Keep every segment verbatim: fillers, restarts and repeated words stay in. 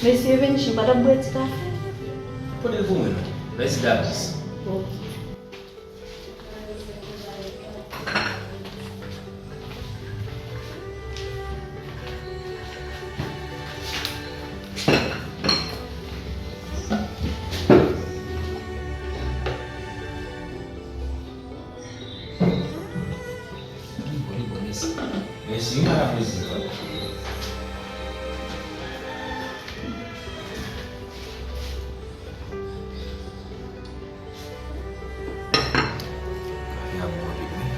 Mesye Venchi, ou pa t ap bwè ti kafe? Pote l pou mwen non. Mèsi Gladys. Ok. Li bon, li bon, mèsi. Mèsi wi, madanm prezidan. Kafe a bon anpil wi.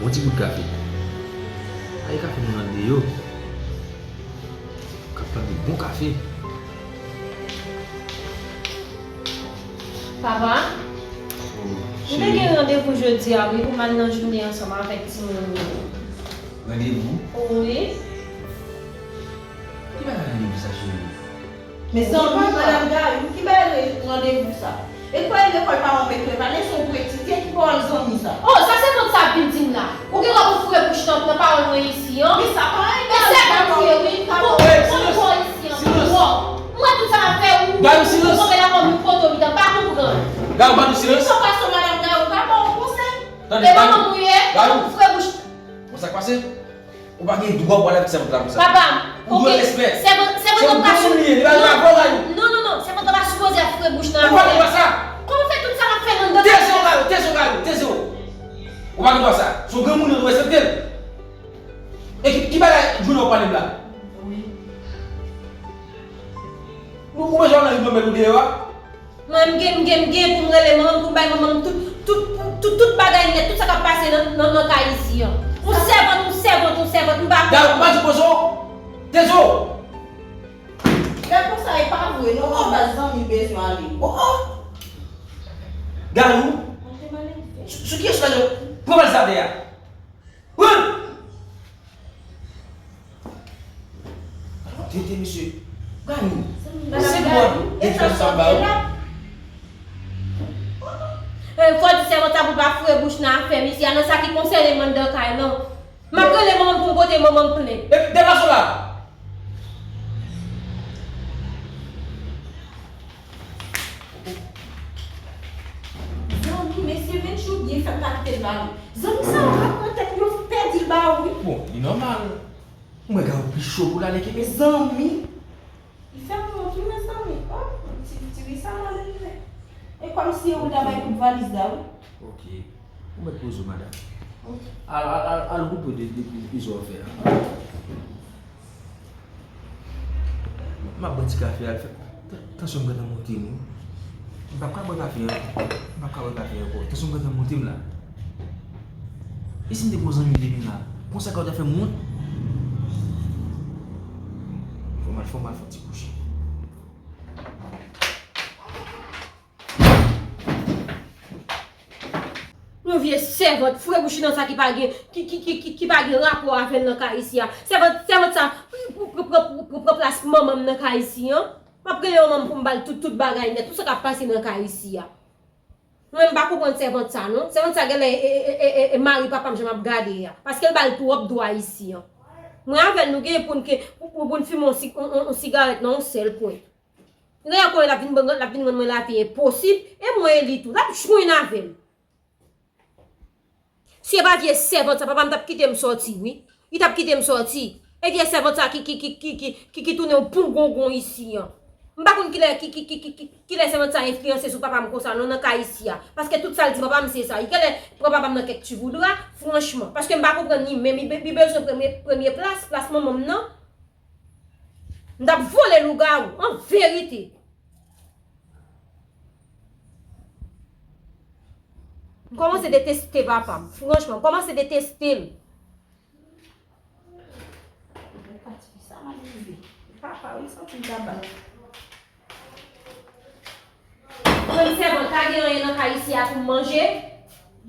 Bon ti gout kafe. Ay, kafe moun nan deyò k ap plante bon kafe. Papa, m te gen randevou jodi a wi pou m al nan jounen ansanm avèk timoun yo. Randevou? Wi. Ki bagay randevou sa cheri? Mezanmi, madanm Gayou, ki bagay randevou sa? E kwè lekòl pa yon mèt lekòl, se yon pou etidye ki pawòl zanmi sa? Oh, sa se tout sa ap vin di m la. Ou gen dwa pou foure bouch nan, nan pawòl mwen isi an. Men sa pa yon bagay. E sèvant ou ye wi. Ou konn bò isi an twò. M wè tout sa n ap fè ou. Gayou, silans. Ou tonbe lakòm yon poto mitan, pa konprann. Gayou, ba nou silans. Ki fason madanm Gayou ka ba w konsèy? Tande, e manman m ou ye. Gayou. Ou foure bouch. Bon, sa k pase? Ou pa gen dwa pou ale avèk sèvant la konsa. Papa m, ou dwe respè. Sèvant, sèvant la pa sou. Se yon granmoun li ye, li pa gen avè w la. Non, non, non, sèvant la pa sipoze ap foure bouch nan afè. Ou pa gen dwa sa. Kòman w fè tout sa n ap fè anndan? Teze w, Gayou, teze w, Gayou, teze w. Ou pa gen dwa sa. Se yon granmoun, ou dwe respekte l. E ki, ki bagay Junior pale m la? Wi. Ou, ou bezwen al nan ri Nòbèl ou deyò a? Mwen, m gen, m gen, m gen pou m rele manman m, pou m bay manman m tout, tout, tout, tout bagay nèt, tout sa k ap pase nan, nan, nan kay isi an. Yon sèvant, yon sèvant, yon sèvant, m pa konprann. Gayou, m pa di poze w. Teze w. Lè konsa, e pa vre, non, non, baz zanmi bezwen ale. Oh, oh. Gayou. Sou, sou kiyès la yo? Pran bal sa atè a. Pran! Tete, mesye. Gayou. Se mwen ki fè sa ba ou. Eh, fò di sèvant sa pou l pa foure bouch nan afè m isi a, nan sa ki konsène m anndan kay lan. M ap rele manman m pou m pote manman m plent. Epi, deplase w la. Zanmi, mesye Venchi byen fè m pa kite l ba nou. Zanmi sa yo ka pran tèt yo pèdi l ba ou wi. Bon, li nòmal. Mwen, Gayou pi cho pou l ale ke mezanmi. Li fè m wont wi, mezanmi. Oh, ti, ti wi sa mal rive. E kòmsi e ou l ta bay tout valiz la wi. Ok. Ou mèt poze w, madanm. Ok. Al, al, al, al koupe de, de, de, de zo w fè a. M ap bwè ti kafe a, l fè, tan-, tansyon m gentan monte m wi. M p ap ka bwè kafe a ankò. M p ap ka bwè kafe a ankò. Tansyon m gentan monte m la. E si m te gon zanmi depi m la? Konsa ka w ta fè m wont? Fò m al, fò m al fè yon ti kouche. Yon vye sèvant, foure bouch li nan sa ki pa gen, ki, ki, ki, ki, ki pa gen rapò avè l nan kay isi a. Sèvant, sèvant sa, pran, pran, pran, pran, pran plas manman m nan kay isi an. M ap rele manman m pou m ba l tout, tout bagay nèt, tout sa k ap pase nan kay isi a. Mwen, m pa konprann sèvant sa, non. Sèvant sa genlè e, e, e, e, e mari papa m jan m ap gade a. Paske l ba l twòp dwa isi an. Mwen avè l, nou genyen pou n ke, pou, pou, pou n fimen yon si-, yon, yon, yon sigarèt nan yon sèl kwen. Lè y ap konnen l ap vin ban-, l ap vin rann mwen lavi enposib, e mwen e li tou. L ap jwenn avè m. Si e pa vye sèvant sa, papa m t ap kite m sòti, wi. Li t ap kite m sòti. E vye sèvant sa ki, ki, ki tounen yon pou gongon isi an. M pa konn kilè, ki, ki, ki, ki, ki, kilè sèvant sa enfliyanse sou papa m konsa, non, nan kay isi a. Paske tout sa l di papa m se sa. Li genlè pran papa m nan kèk ti voudra, franchman. Paske m pa konprann li menm, li be-, li bezwen premye, premye plas, plas manman m nan. M t ap vole lougawou, an verite. M kòmanse deteste papa m. Franchman, m kòmanse deteste l. Papa, wi, santi m ta bat. Mwen, m sèvant, pa gen anyen nan kay isi a pou m manje.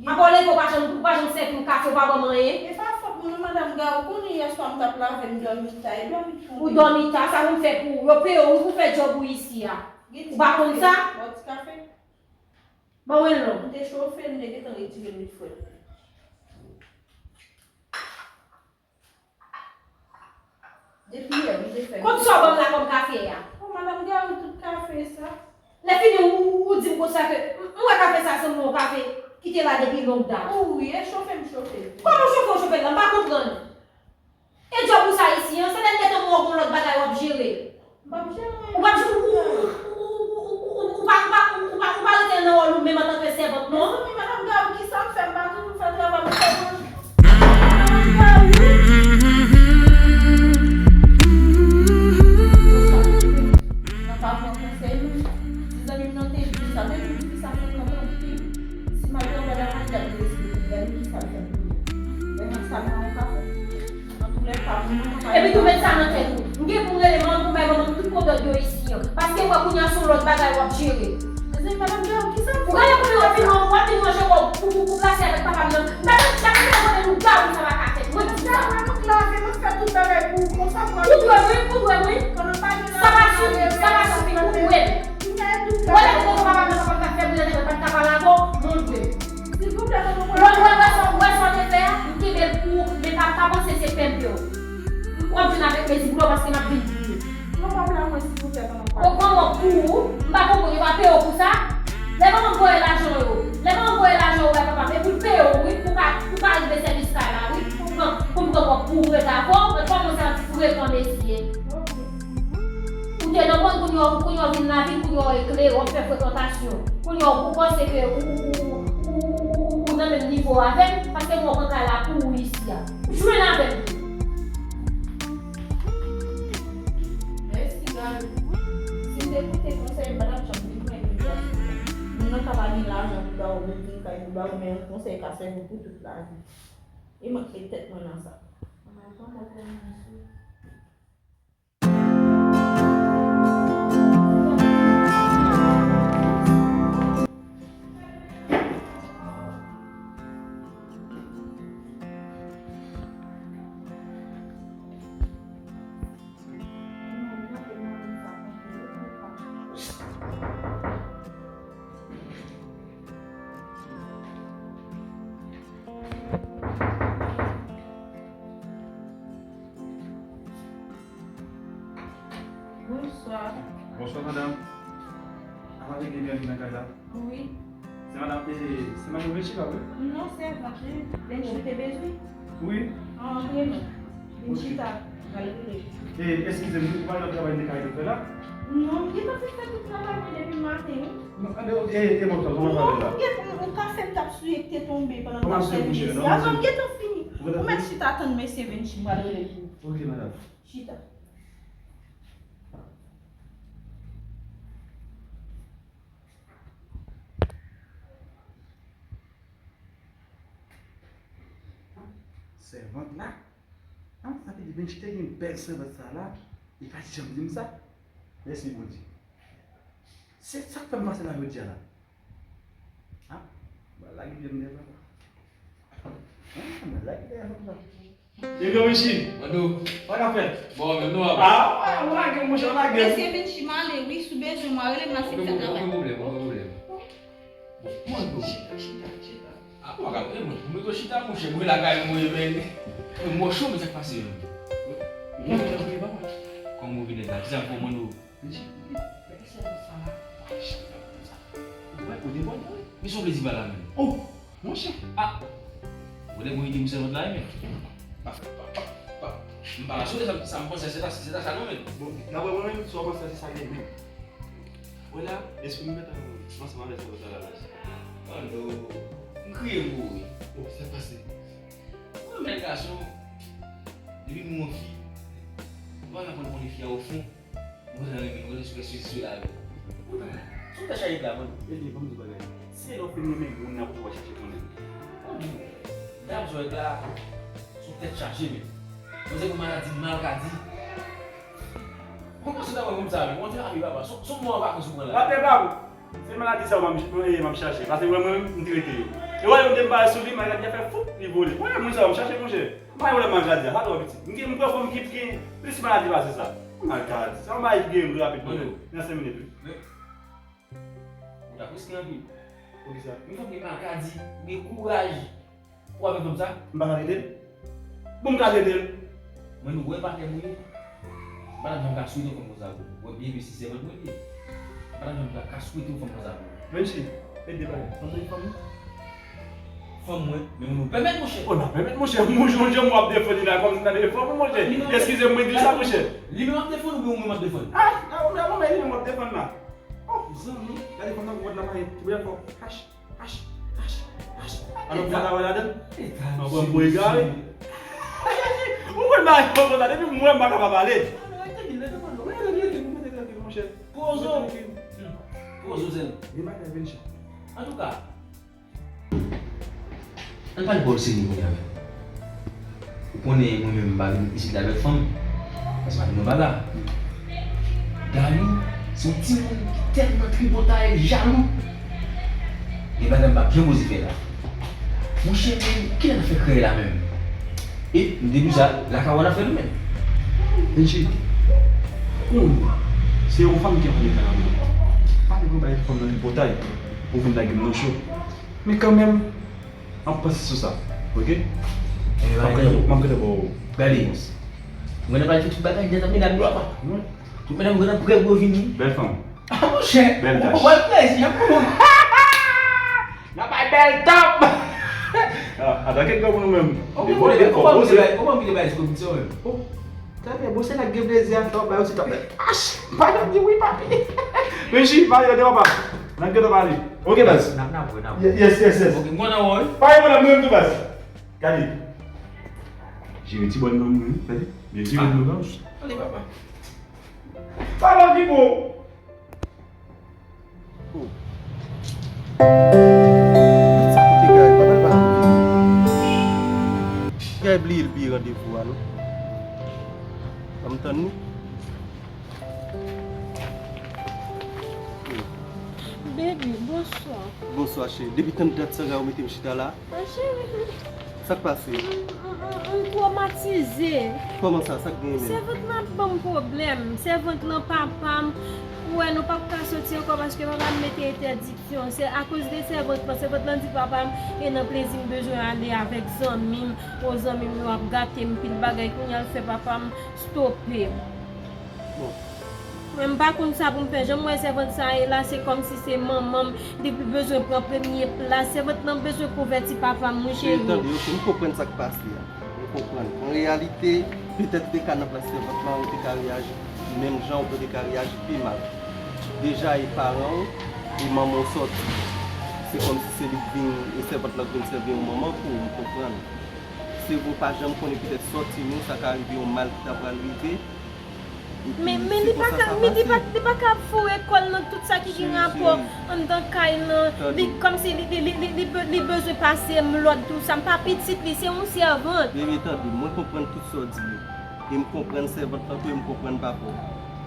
Apa w leve, w pa janm, w pa janm sèvi m kafe, w pa ban m anyen. E pa fòt mwen non, madanm Gay, ou konnen yèswa m t ap lave, m dòmi ta, e dòmi tou. Ou dòmi ta, sa pou m fè pou ou? Yo peye w wi pou fè djòb ou isi a. Ou pa konn sa? Bò ti kafe. Ban mwen l non. M te chofe l, m te gentan retire l met fwèt. Depi yè, m te fè. Kot sa w ban m la kòm kafe a? Oh, madanm Gary, tout kafe sa. Lè fini, ou, ou, ou di m konsa ke m, m wè kafe sa sanble yon kafe ki te la depi long dat. Wi, e chofe m chofe. Kòman chofe w chofe l la? M pa konprann. E djòb ou sa isi an, se lè n gentan wè w gon lòt bagay w ap jere. M p ap jere anyen. Ou p ap jere, ou, ou pa, ou pa, ou, ou pa, ou pa rete nan wòl ou menm antanke sèvant, non? Mezanmi, madanm Gary, kisa m fè? M pa toujou fè travay, m fè manje. Madanm Gary. Nan pa pran konsèy, non. Ti zanmi m nan te di sa, men li di sa senkant anpil. Si m al travay lakay li, l ap respekte m. Gade kisa l fè m kounye a. Lè m ap sa nan yon kafe. Epi tou met sa nan tèt ou. M gen pou m rele manman m pou m bay manman m tout mot d'ordre yo isi an. Paske m wè kounye a se yon lòt bagay w ap jere. Mezanmi, madanm Gary, kisa m fè? Ou gade kounye a w ap vin, w ap vin manje kò w pou, pou, pou plase avèk papa m nan. M ta, m ta, m ta konnen nou gade sa pa ka fèt. Mwen di sa. Madanm Gary, nou lave, nou fè tout bagay pou ou konsa pou. Ou dwe wi, ou dwe wi. Sa pa sifi, sa pa sifi, ou dwe. Ou wè lè ou konn papa m nan, papa m ta fè boulèt avè l, pa t ka pale avè w, non, ou dwe. Silvouplè, tonton. Wè, wè, wè sa, wè sa w te fè a, m kenbe l pou ou, men pa, pa panse se pèp yo. W ap jwenn avèk mezi pou lè w paske m ap vin pou ou. Non, pa pale mwen, silvouplè, tonton. Ou pran w pou ou, m pa konprann, yo pa peye w pou sa. Lè manman m voye lajan yo, lè manman m voye lajan yo bay papa m, e pou l peye w, wi, pou w ka, pou w ka rive sèvis kay la, wi, pou m pran, pou m pran w pou ou, rete avè w, men pa mwen se yon ti frekan, mesye. Ou te nan mòn, kounye a, kounye a w vin lavil, kounye a w eklere, w ap fè frekantasyon. Kounye a ou panse ke ou, ou, ou nan menm nivo avè m, paske m wè w pran kay la pou ou isi a. Jwenn avè m tou. Mèsi, Gary. Si m te koute konsèy, m pa t ap janm vin pran yon plas. Moun nan ka pa gen lajan pou ba ou, vin kay pou ba ou, men yon konsèy ka sèvi w pou tout lavi. E mwen k met tèt mwen nan sa. Bonswa. Bonswa, madanm. Apa gen Benchi nan kay la? Wi. Se madanm, e, se madanm Benchi la, wi? Non, sèvant li. Benchi te bezwen? Wi. An, antre non. Vin chita, m pral rele. E, eskize m, ou pa nan travay m te kay fè la? Non, m gentan fin fè tout travay mwen depi maten, wi. Non, e, e, e, bon, kòman travay la? Non, m gen, m, m ka fè m t ap souye k te tonbe pandan m t ap sèvi mesye a. Non, m gentan fini. Ou mèt chita tann mesye Benchi, m pral rele pou ou. Ok, madanm. Chita. Sèvant la? An, sa vle di Benchi te gen bèl sèvant sa la, li pa t janm di m sa. Mèsi Bondye. Se sa k fè m pase la jodi a la. An, m al lage pye m dèyè papa. An, m al lage dèyè papa. Ebyen, Benchi. Mando. Sa k ap fèt? Bon, men nou ap. A, ou lage, monchè, ou lage. Mesye Benchi, m ale, wi, si w bezwen mwen, rele m nan, se m fè travay. Okenn pwoblèm, okenn pwoblèm. Bon, Mando. Chita, chita, chita. A, pa ka, e, mwen, mwen to chita, monchè, mwen lakay mwen, men, men mwen cho, men sa k pase, menm? Mwen, mwen, mwen, papa. Kòman ou vin la? Kisa k fè w, Mando? Benchi, men, men, se sa la. Chita, sa. Ou wè, ou te bon, wi. Men se yon plezi pale a menm. Oh! Monchè, a! Ou lè mwen ide m sèvant la, men. Pa, pa, pa, pa. M pa ka sove sa, sa m panse se ta, se ta sa non, men. Bon, daprè mwen menm, sa w panse se sa gen, men. Wè la, lespri m gentan ansanm avèk sèvant la la. Oh non, m kriye m mouri. Oh, sa pase. Mwen menm gason, depi m wè yon fi, m pa ka konn konnen fi a ofon. Mwen renmen mwen sou sou sou la. Poutan, sou tèt chaje la, mwen. Ebyen, ban m di w bagay. Se lè w fin renmen moun nan pou w chache konnen. Mwen di w, dam jwèt la, sou tèt chaje, men. Mwen se pou maladi malkadi. Mwen panse nan mwen moun sa, men. Mwen te rapi papa. Sou, sou mwen an vakans ou pran la. Papa, papa. Se maladi sa yo m ap, m, m ap chache. Paske mwen, mwen, m te rete yo. E wè, yo te bare sou li, maladi a fè foup, li vole. Wè, moun sa yo m chache, monchè. M pa gen pwoblèm maladi a, sa twò piti. M gen, m pran fòm ki gen plis maladi pase sa. Maladi, se yon bagay ki gen rapid, nan senk minit, wi. Men, ou ta riske anpil. Poukisa? Yon fanm gen maladi, gen kouraj. Ou avèk fanm sa? M pa ka rete l. Bon, m ka rete l. Mwen, nou wè pa tè mouye. M pa t ap janm ka swete yon fanm konsa pou ou. Ou wè byen ke se sèvant mwen li ye. M pa t ap janm ka, ka swete yon fanm konsa pou ou. Menchi, ede pale. Fanm mwen fanm mwen. Fanm mwen, men ou pèmèt, monchè. O, n ap pèmèt, monchè. Monchè, monchè, m ap defann li la, kòm si m ta defann, monchè. Li menm ap defann. Èskize m, mwen di sa, monchè. Li menm ap defann oubyen ou menm ap defann? Ah, ah, ou menm, ou menm ap defann la. Oh, zanmi, gade fanm nan, ou wè nan maye, ou wè fò. Hash, hash, hash, hash. Alò, mwen ta wè ladan. Mwen pran pou egare. Ou konn bagay konsa, depi mwen m pa ka pa pale. Rete trankil, rete trankil, rete trankil, monchè. Pozo. Pozo, zen. Li pa ka vin chè. Antouka, ann pale bò serye kounye a menm. Ou konnen mwen menm m pa vin isit la avèk fanm. Paske madanm mwen pa la. Dani se yon timoun ki tèlman tripotay, jalou. Gen bagay m p ap janm oze fè la. Monchè, men kilè n ap fè krèy la menm? E m te di w sa, lakay w an ap fè nou menm. Benji, kounye a, se yon fanm ki antre nan kay la menm. Pa te pou bay fanm nan tripotay pou vin lage m nan cho. Men kanmenm, m ap panse sou sa, oke? M ap gentan, m ap gentan ba w repons. Gade, mwen nan pale tout bagay, nèt ap medam yo apa. Tout medam yo nan prè pou yo vini. Bèl fanm. Ah, monchè, bèl tach. Ou pral plezi, y ap pran. N ap bay bèl top. Ah, antanke granmoun ou menm. Ou pa kite bay, ou pa kite bay konbit sa menm. Talè, bon, se nèg gen plezi a fè w bay yon ti tap. Ach! Pa janm di wi, papi. Benji, pale tande papa. N ap gentan pale. Oke, baz. N ap, n ap wè, n ap wè. Ye-, yes, yes, yes. Oke, m kontan wè w wi. Pale mwen la, mwen menm tou, baz. Gade. Jere ti bòn nan mwen, gade. Byen jere nan mwen. Ale, papa. Pale ki bon. Oh. Sa kote Guy, pa pral pa. Guy bliye l bliye randevou a non. Ban m tann li. Baby, bonswa. Bonswa cheri. Depi tann dat sa Guy ou mete m chita la. Ah, cheri. Sa k pase? M, m, m, m twomatize. Kòman sa? Sa k genyen menm? Sèvant lan ap ban m pwoblèm. Sèvant lan papa m. Ou wè, nou p ap ka soti ankò paske papa m mete entèdiksyon. Se akoz de sèvant lan. Sèvant lan di papa m, e nan plezi m bezwen ale avèk zanmi m. O, zanmi m yo ap gate m pil bagay. Kounye a l fè papa m stope m. Bon. Mwen m pa konn sa pou m fè. Jan m wè sèvant sa ye la, se kòmsi se manman m. Depi bezwen pran premye plas. Sèvant lan bezwen konvèti papa m, wi, cheri. Cheri, tande, oke, m konprann sa k pase a. M konprann. An reyalite, petèt ou te ka nan plas sèvant lan, ou te ka reyaji menm jan, ou te ka reyaji pi mal. Deja, e paran w, e manman w sòti. Se kòmsi se li k vin, e sèvant lan k vin sèvi yon manman pou ou, m konprann. Se vre, w pa janm konnen, petèt sòti nou, sa ka rive yon mal ki ta pral rive. Men, men li pa ka, men li pa, li pa ka foure kò l nan tout sa ki gen rapò anndan kay lan. Li kòmsi li, li, li, li, li be-, li bezwen pase m lòd tou sa. M pa pitit li, se yon sèvant. Bebe, tande, mwen konprann tout sa w di yo. E m konprann sèvant lan tou, e m konprann papa w.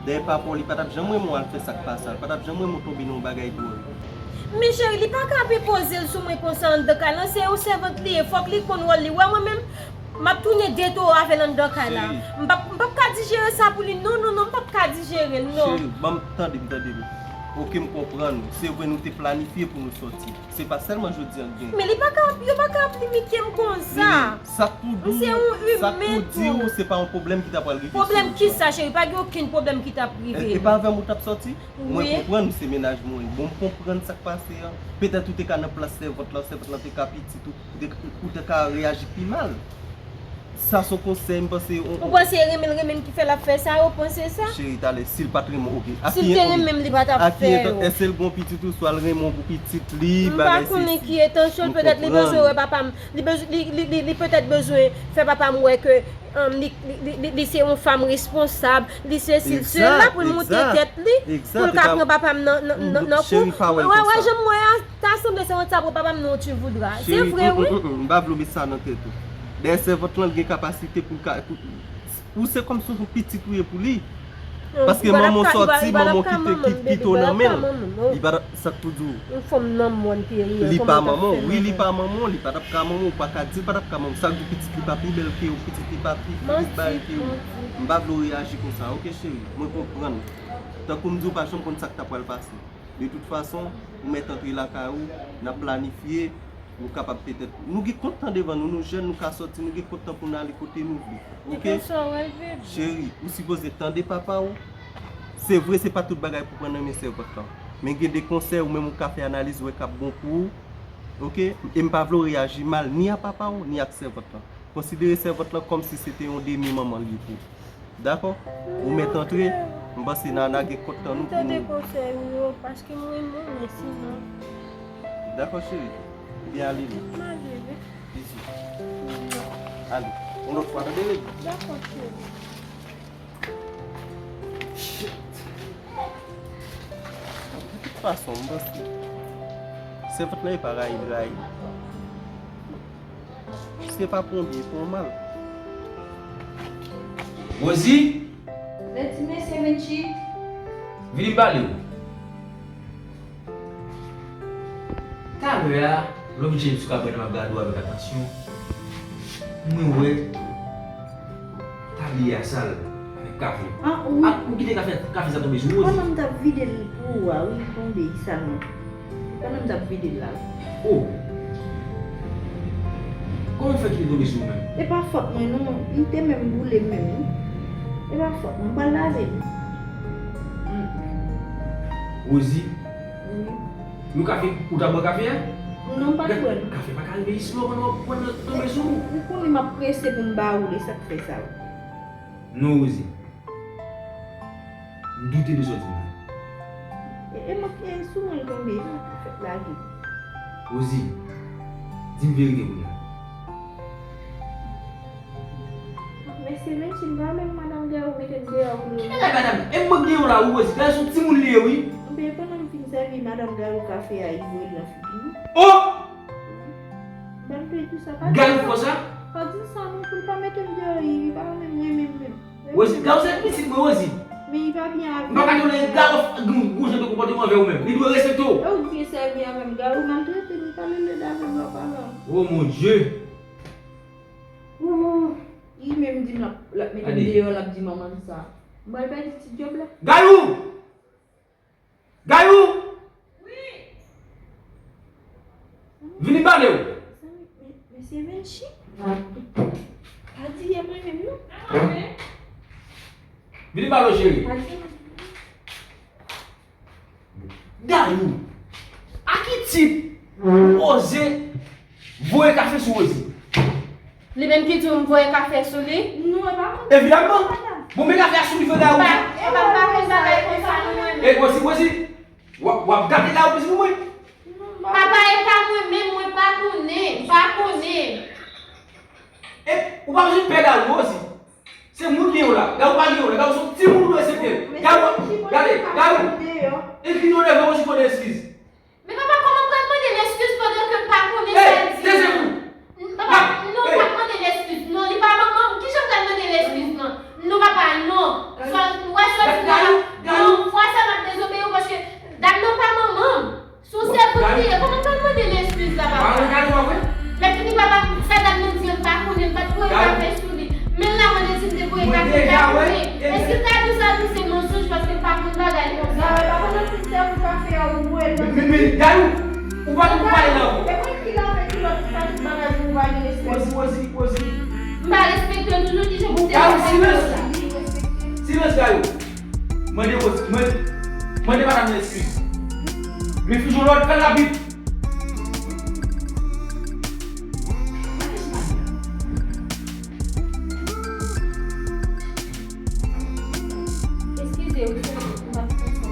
Dayè papa w, li pa t ap janm renmen w al fè sa k pa sa. Li pa t ap janm renmen w tonbe nan yon bagay dwòl. Men cheri, li pa ka ap enpoze l sou mwen konsa anndan kay lan. Se yon sèvant li ye, fòk li konn wòl li. Wè mwen menm, m ap tounen de towo avè l anndan kay la. Cheri. M p ap, m p ap ka dijere sa pou li. Non, non, non, m p ap ka dijere l, non. Cheri, ban m tande, m tande nou. Oke, m konprann ou. Se vre nou te planifye pou nou sòti. Se pa sèlman jodi a k gen. Men li pa ka, yo pa ka ap limite m konsa. Bebe, sa k pou di w, sa k pou di w, se pa yon pwoblèm ki ta pral rive sou wout lan. Pwoblèm kisa, cheri? Pa gen okenn pwoblèm ki t ap rive. E, e pa avè m ou t ap sòti? Wi. Mwen konprann ou se mennaj mwen. Bon, m konprann sa k pase a. Petèt ou te ka nan plas sèvant lan, sèvant lan te ka pitit ou, ou te, ou te ka reyaji pi mal. Sa se yon konsèy, m panse, on, on. Ou panse e renmen l renmen m ki fè l ap fè sa? Ou panse sa? Cheri, talè, si l pa t renmen w, oke. Si l te renmen m, li pa t ap fè yo. Èske l gon pitit ou swa l renmen w pou pitit li, bagay sesi. M pa konnen ki entansyon l, petèt li bezwen wè papa m. Li bezwen, li, li, li, li petèt bezwen fè papa m wè ke, um, li, li, li, li, li se yon fanm responsab, li sesi, li sela, pou l montre tèt li, pou l ka pran papa m nan, nan, nan, nan kou. Cheri, pa wè l konsa. Wè, wè, jan m wè a, ta sanble se yon sa pou papa m nan yon ti voudra. Se vre, wi. M pa vle w met sa nan tèt ou. Dayè, sèvant lan gen kapasite pou l ka, pou, ou se kòmsi yon pitit ou ye pou li. Paske manman w sòti, manman w kite, ki, kite w nan men l. Li pa t ap, sa k pou di w. Yon fanm nan mòn pye wi. Li pa manman w, wi, li pa manman w, li pa t ap ka manman w, ou pa ka di l pa t ap ka manman w. Sa k di w pitit li pa pi bèl ke ou, pitit li pa pi, pi bagay ke ou. M pa vle w reyaji konsa, oke, cheri? Mwen konprann. Tankou m di w, pa janm konn sa k ta pral pase. De tout fason, ou mèt antre lakay ou, n ap planifye, Nou kapab petèt, nou gen kont tan devan nou, nou jèn, nou ka sòti, nou gen kont tan pou n ale kote nou vle. Oke? Cheri, ou sipoze tande papa w. Se vre, se pa tout bagay pou pran nan men sèvant lan. Men gen de konsèy ou menm ou ka fè analiz, wè k ap bon pou ou. Oke? E m pa vle w reyaji mal ni a papa w, ni ak sèvant lan. Konsidere sèvant lan kòmsi se te yon demi manman l ye pou ou. Dakò? Ou mèt antre, m panse Nana gen kont tan nou pou nou. Tande konsèy ou yo, paske m renmen w, men sinon. Dakò, cheri. Ebyen, ale nou. M ale, wi. Bizou. Ale. Yon lòt fwa, tande, baby. Dakò, cheri. Shit. De tout fason, m panse sèvant lan e pa rayi l rayi. Se pa pou yon byen, pou yon mal. Rosie! Lèt di mesye Vinci. Vini m pale w. Talè a, lè w vin chèche sou kabèt la, m ap gade w avèk atansyon. Mwen wè tabliye a sal avèk kafe. Ah, wi. Ah, ou kite kafe, kafe sa tonbe sou Rosie. Pandan m t ap vide l pou ou a, wi, li tonbe, li sal mwen. Pandan m t ap vide l la, wi. Oh! Kòman w fè kite l tonbe sou ou menm? E pa fòt mwen, non. Li te menm boule m menm, wi. E pa fòt mwen, m pral lave l. Hmm. Rosie? Wi. Yon kafe, ou ta bwè kafe a? Non, m pa t bwè l. Kafe pa ka rive isit la, w konn w ap pran l tonbe sou ou. Ou konnen m ap prese pou m ba ou l, e sa k fè sa, wi. Non, Rosie. M doute de sa w di m nan. E, e mwen, e sou mwen l tonbe, e sa k fè l lage. Rosie, di m verite kounye a. Mesye Vinci, m pa menm madanm Gayou mete m deyò pou nou. Ki bagay madanm? E mwen k gen yon la, wi, Rosie. Gayou se yon timoun li ye, wi. Ebyen, pandan m fin sèvi madanm Gayou kafe a, li voye l nan figi m. Oh! Ban m te di sa, pa di sa. Gayou fè sa? Pa di sa non, pou l pa mete m deyò, li pa menm renmen m menm. Rosie, Gayou se pitit mwen, Rosie. Men li pa byen avè m. M pa ka tolere Gayou gon, gon jan de konpòteman anvè ou menm. Li dwe respekte w. E ou t byen sèvi avè m, Gayou maltrete m, li pale lèd avè m, lè w pale. Oh mon Dieu! Ooh. Li menm di m l ap, l ap mete m deyò, l ap di manman l sa. M pral pèdi ti djòb la. Gayou! Gayou! Wi! Vini m pale w. Sa, me-, me-, mesye Vinci? Pa di a mwen menm, non. Vini m pale w, cheri. Pa di a mwen menm. Gayou, a ki tit ou oze voye kafe sou Rosie? Li menm ki di w m voye kafe sou li? Non, e pa mwen. Evidamman. Bon, men kafe a sou li vre, Gayou. E pa, e pa, m pa konn bagay konsa, non, mwen menm. E Rosie, Rosie, w ap, w ap gate Gayou plis pou mwen. Papa, e pa mwen menm, mwen pa konnen, m pa konnen. E, ou pa bezwen pè Gayou, Rosie. Se moun li ye w la. Gayou pa li ye w la. Gayou se yon timoun ou dwe respekte. Gayou, gade, Gayou. Enkline w devan Rosie, mande eskiz. Men papa, kòman m pral mande l eskiz pandan ke m pa konnen sa l di? Hey, teze w! Papa, non, m p ap mande l eskiz. Non, li pa manman m. Kijan m pral mande l eskiz, non? Non, papa, non. Sa, ou wè sa w di la? Non, fwa sa m ap dezobeyi w paske dam nan pa manman m. Se yon sèvant li ye, kòman m pral mande l eskiz la, papa? Lè fini, papa, sa dam nan di an, m pa konnen, m pa t voye kafe sou li. Men l la mande si m te voye kafe, m pa konnen. Èske Gayou sa di se mansonj paske m pa konn bagay konsa? Gayou, pa pandan fin sèvi kafe a, ou voye l nan. Men, men, men, Gayou, ou pa t pou pale nan. E mwen ki lave kilòt, ou pa tout bagay pou ou pa gen respè. Rosie, Rosie, Rosie. M pa respekte w toujou, kijan pou te Gayou, silans! Silans, Gayou! Mande Rosie, mande, mande madanm nan eskiz. Refize yon lòd, fè l rapid. Eskize, wi, se m, m pa t konsa.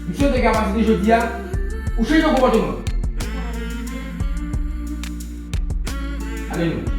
M swete ke apati de jodi a, ou chanje konpòteman. Ale nou.